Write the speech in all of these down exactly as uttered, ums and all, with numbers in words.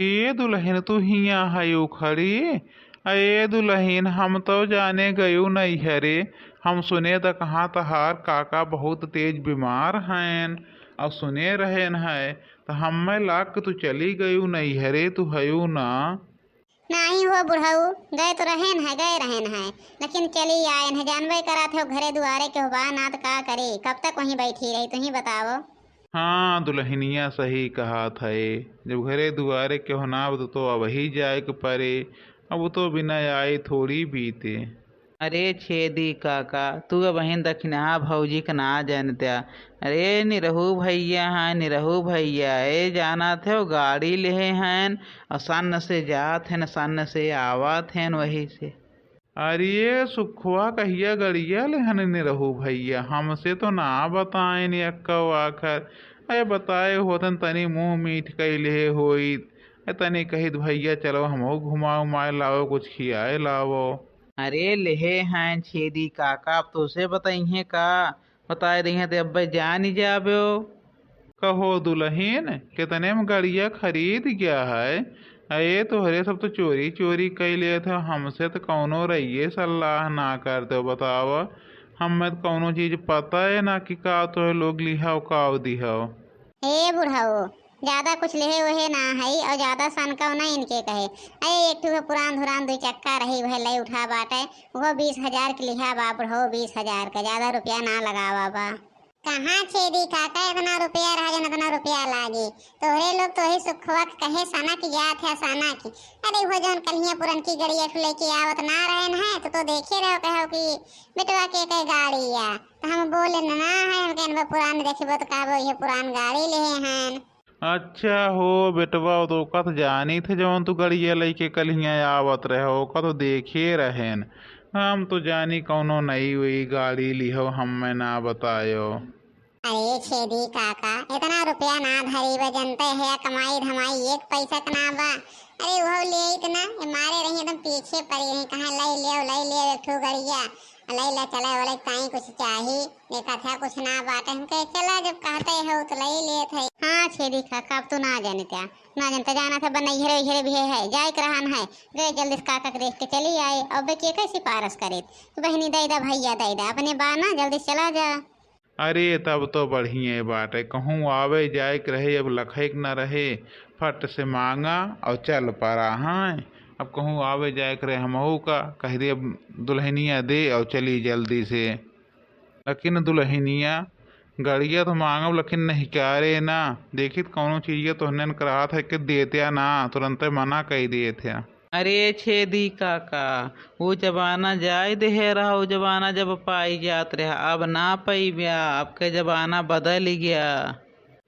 ए दुलहिन, तू हियाँ हयू खड़ी? अ ए दुलहिन, हम तउ जाने गयू नइहरे। हम सुने त कहाँ तहार काका बहुत तेज बीमार हएन, अउ सुने रहेन है, त हम्मे लाग के तू चली गयू नइहरे, तू हयू ना। नाहीं हो बुढ़ऊ, गए तो रहेन है, गए रहेन है, लेकिन चली आएन है। जानबे करत हो, घरे दुआरे केहू बा ना, त का करी, कब तक वहीं बैठी रही, तुहीं बतावो। हाँ, दुलहिनिया सही कहत है, जब घरे दुआरे केहू ना, तो, तो अबही जाए के परे, अब तो बिना आए थोड़ी बीते। अरे छेदी काका, तू अबहिन दखिनहा भौजी के ना जनत्या। अरे निरहू भइया हैं, निरहू भइया, ए जानत हो, गाड़ी लेहे हैं, अउ सन्न से जात हैं, सन्न से आवत हैं, वही से। अरे सुखवा, कहिया गड़िया लेहन निरहू भइया, हमसे तो ना बताएन एक्को आखर। अरे बताए होतन, तनी मुँह मीठ कइ लेहे होइत। अरे तनी कहित, भइया चलो हमहू घुमाए उमाए लावो, कुछ खियाए लावो। अरे लेहे हैं छेदी काका, अब तोसे बतइहें का? बताए रही हैं त अब्बे जानी जाबो। कहो दुलहिन, कितने में गड़िया खरीद गया है? अरे तोहरे सब तो चोरी चोरी कइ लेत हो, हमसे त कउनो रइये सलाह ना करते हो। बताव, हम्मे त कउनो चीज पता है ना कि का तोहे लोग लिहाव काव दिहाव। ए बुढ़ऊ, ज्यादा कुछ लेहे ओहे ना हई अउर ज्यादा सनकव ना इनके कहे। अरे एक ठो पुरान धुरान दुई चक्का रही, उहे लई उठा बाटे, उहो बीस हजार के लिहा बा बुढ़ऊ, बीस हजार का, ज्यादा रुपया ना लगावा बा। कहाँ छेदी काका, इतना रुपया रहा जन इतना रुपया लागे। तोहरे लोग तो ही सुखवा के कहे सनक जात है, सनक। अरे वो जौन कलिया पुरनकी गड़िया ठो लेके आवत ना रहेन है, तो, तो देखे रहो, कहो कि बेटवा के, के गाड़ी या। तो हम बोले ना, ना है, हम कहन बा पुरान देखबो तो कहबो ये पुरान गाड़ी लेहे हैं। अच्छा हो बेटवा, तो ओका तो जानी थे जौन तू गड़िया लइके कलिया आवत रहे, ओका तो देखे रहेन। हम तो जानी कौनो नई उई गाड़ी लिहो, हम्मे ना बतायो। अरे छेदी काका, इतना रुपया ना धरी बा, जनते है कमाई धमाई एक पैसा के ना बा। अरे वो ले इतना, ये मारे रही एकदम पीछे पड़ी रही, कहाँ ले ले, ले ले एक ठो गड़िया, ले ले चले, बोले ताई कुछ चाही, देखा था कुछ ना बाटे, हम कहे चला जब कहते हो तो ले लेत है। हाँ छेदी काका, अब तू ना जानते, ना जानते, जाना था बनैहरे वैहरे भी है, जाए के रहन है, गए जल्दी से काका के देख के चली आए, अब के कैसी पारस करे, तो बहनी दे दा, भैया दे दा, अपने बा ना, जल्दी से चला जा। अरे तब तो बढ़िया बाटे, कहूँ आवे जाए के रहे, अब लखे के न रहे, फट से मांगा और चल पड़ा। हाँ, अब कहूँ आवे जाए के रहे, हमहू का कह दे, अब दुल्हनिया दे और चली जल्दी से। लेकिन दुल्हनिया, गड़िया तो मांगब, लेकिन नहीं का रे ना, देखित कौनो चीजिया तोहनन करात है कि देत्या ना, तुरंते मना कई देत है। अरे छेदी काका, वो जमाना जाए देहे रहा, वो जमाना जब पाई जात रहा, अब ना पइब्या, अब के जमाना बदल गया।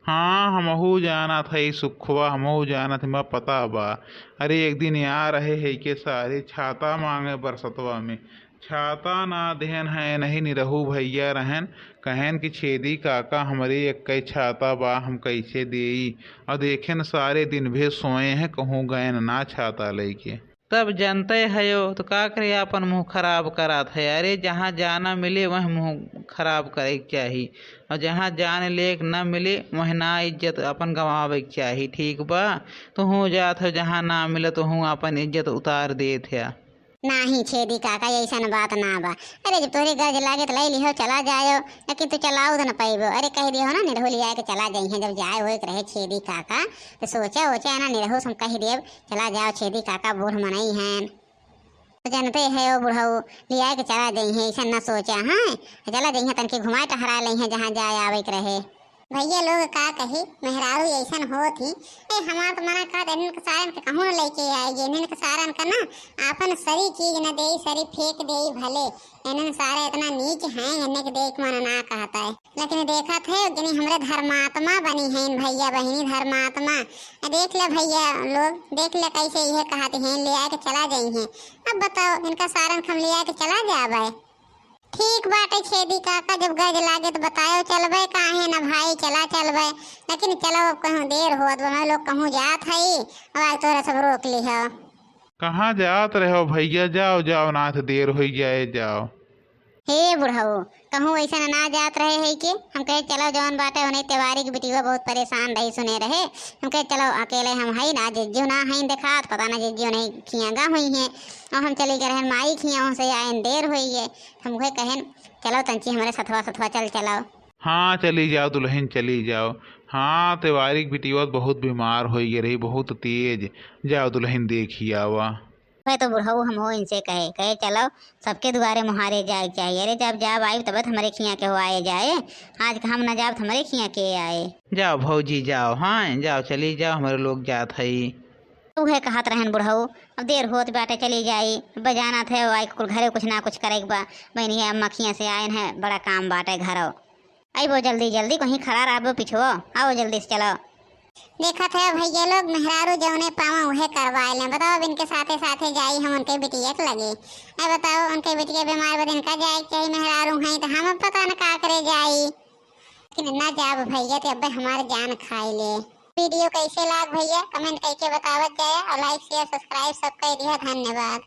हाँ, हमहू जानत हई सुखवा, हमहू जानत हई, हमरा पता बा। अरे एक दिन यार रहे है के सारे छाता मांगे बरसतवा में, छाता ना देहन है, नहीं निरहू भैया रहन, कहेन कि छेदी काका हमरे एक्कै छाता बा, हम कैसे देई? और देखेन सारे दिन भे सोए हैं, कहूँ गएन ना छाता लइके। तब जनते हयो तो का करे, आपन मुँह खराब करात है। अरे जहाँ जाना मिले वहीं मुँह खराब करे के चाही, और जहाँ जान लेक न मिले वहीं ना इज्जत अपन गंवावे के चाही। ठीक बा, तुहूँ जात हो जहाँ ना मिले तुहूँ आपन इज्जत उतार देत है। नाही छेदी काका, ऐसन बात ना बा। अरे जब तोहरे गरज लागे त लई लिहो, चला जायो, लेकिन तू चलाऊ त न पइबो। अरे कह दियो ना निरहू लिया के चला जइहें, जब जाए होए के रहे छेदी काका त सोचा ओचा ना निरहू से हम कह देब, चला जाओ छेदी काका बूढ़ मनई हैं। तो जानते है ओ बुढ़ऊ लिया के चला जइहें, ऐसन ना सोचा। हाँ चला जइहें, तनके घुमाए टहरा लइहें जहाँ जाए आवे के रहे। भैया लोग का कही, मेहरारू ऐसन होत ही। ए, हमार तो मना कहत, इनके सारन के कहूँ न लेके आएगी, इनके सारन का ना आपन सरी चीज न देई, सरी फेंक देई भले। इनन सारे इतना नीच हैं, इन्हें के देख मन ना कहता है। लेकिन देखत है, जनी हमरे धर्मात्मा बनी हैं, भैया बहिनी धर्मात्मा। ए, देख ले भैया लोग, देख ले कैसे यह कहत हैं, ले आके चला जाई हैं। अब बताओ, इनका सारन के हम ले आके चला जाबे? ठीक बाटे छेदी काका, जब गरज लागे त बतायो, चलबे काहे ना भाई, चला चलबे। लेकिन चलो अब कहूँ देर होत बा, मैं लोग कहूँ जात हई, अब आज तोरा सब रोक लिहो। कहाँ जात रहो भैया, जाओ जाओ, ना त देर होई जाए, जाओ। हे बुढ़ऊ, कहूँ ऐसे ना जात रहे है कि हम कहे चलो जौन बाटे उन्हें तिवारी की बिटिया बहुत परेशान रही सुने रहे। हम कहे चलो अकेले हम हई ना, जिज्जू ना हई देखात, पता ना जिज्जू नहीं खिया गा हुई हैं। और हम चली गए रहन माई खिया, वहाँ से आयन देर हुई है। हम कहे कहन चलो तंची हमरे सथवा सथवा चल चलो। हाँ चली जाओ दुलहिन चली जाओ। हाँ तिवारी की बिटिया बहुत बीमार होई गई रही, बहुत तेज। जाओ दुलहिन देखी आवा। वह तो बुढ़ऊ हम हो इनसे कहे, कहे चलो सबके दुआरे मुहारे जाए के चाहिए। अरे जब जाब आइब तब हमरे खिया के हो आए जाए, आज हम न जाब त हमरे खिया के आए। जाओ भौजी जाओ, हाँ जाओ चली जाओ, हमरे लोग जात हई। उहे कहत रहन बुढ़ऊ, अब देर होत बाटे चली जाई, अब जाना थे आई कुल घरे कुछ ना कुछ करे के बा। बहनी है अम्मा खिया से आयन है, बड़ा काम बाटे घरो। अइबो जल्दी जल्दी, कहीं खड़ा रहबो पिछुओ, आओ जल्दी से चलो। देखत है भैया लोग, मेहरारू जौने पावा उहे करवाए लें। बताओ अब इनके साथे साथे जाई हम उनके बिटिया के लगे। अरे बताओ उनके बिटिया बीमार बा, इनका जाए के चाही, मेहरारू हैं तो हम अब पता न का करे जाई। लेकिन ना जाब भैया तो अब्बे हमार जान खाए ले। वीडियो कैसे लाग भैया कमेंट करके बतावत जाए और लाइक शेयर सब्सक्राइब सब कर दिया। धन्यवाद।